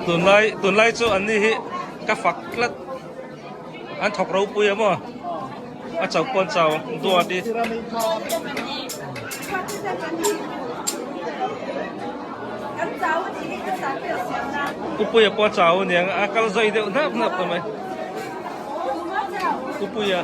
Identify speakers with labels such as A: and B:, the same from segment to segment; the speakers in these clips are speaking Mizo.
A: Tunlai tunlai chu an ni hi ka fak tlat an thawk ropui a maw a chauh pawn chau duat i. Upuia pawh a chau aniang a kal zai deuh hnap hnap ta mai Upuia.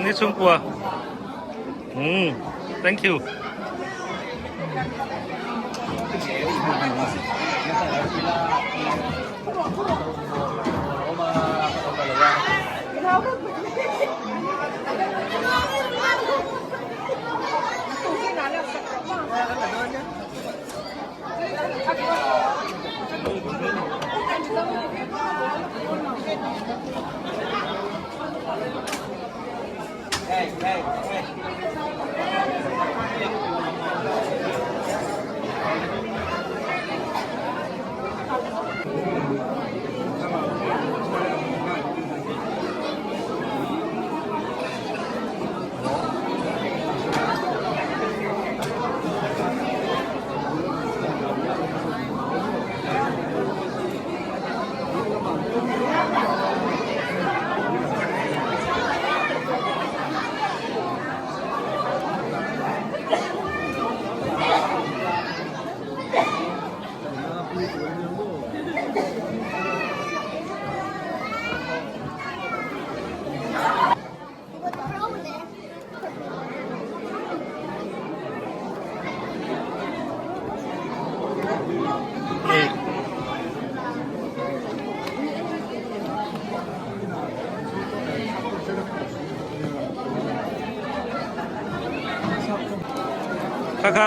A: Ni chhungkua umm thank you. Kha kha.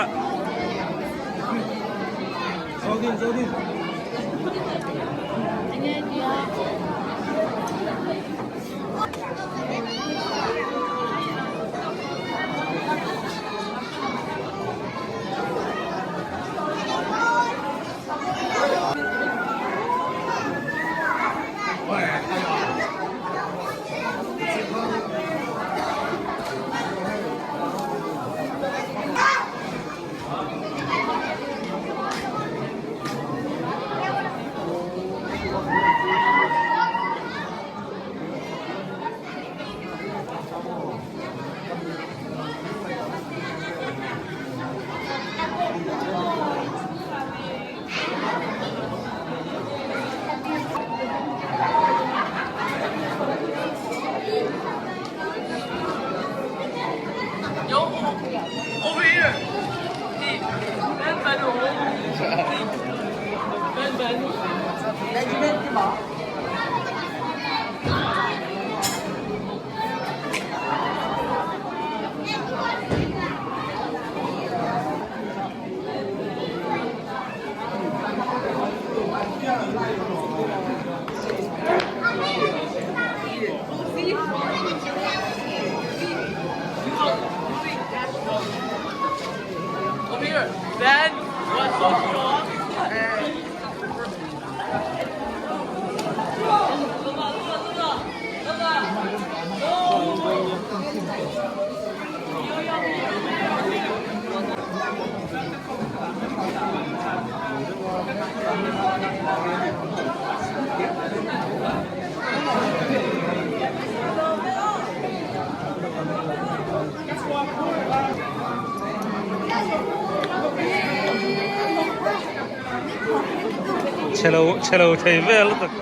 A: Chhelo chhelo thei vel lutuk.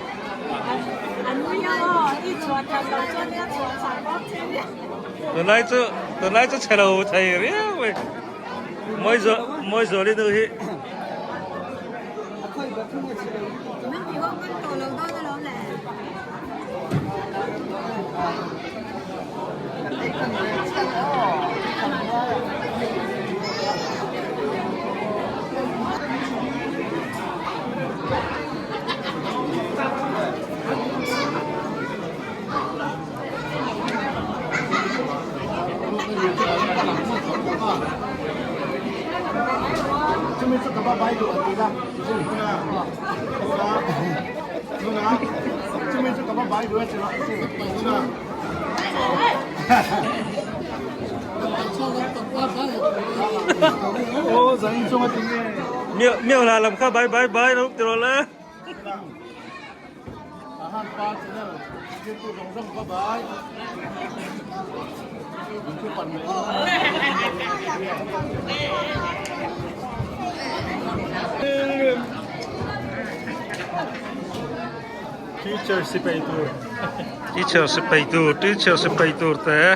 A: Tunlai chu tunlai chu chhe lo thei riau mai. Mawi mawi zuali nu hi. Miêu là làm kha bye bye bye đúng rồi le.
B: Teacher sipai tur.
A: Teacher sipai tur, teacher sipai tur te.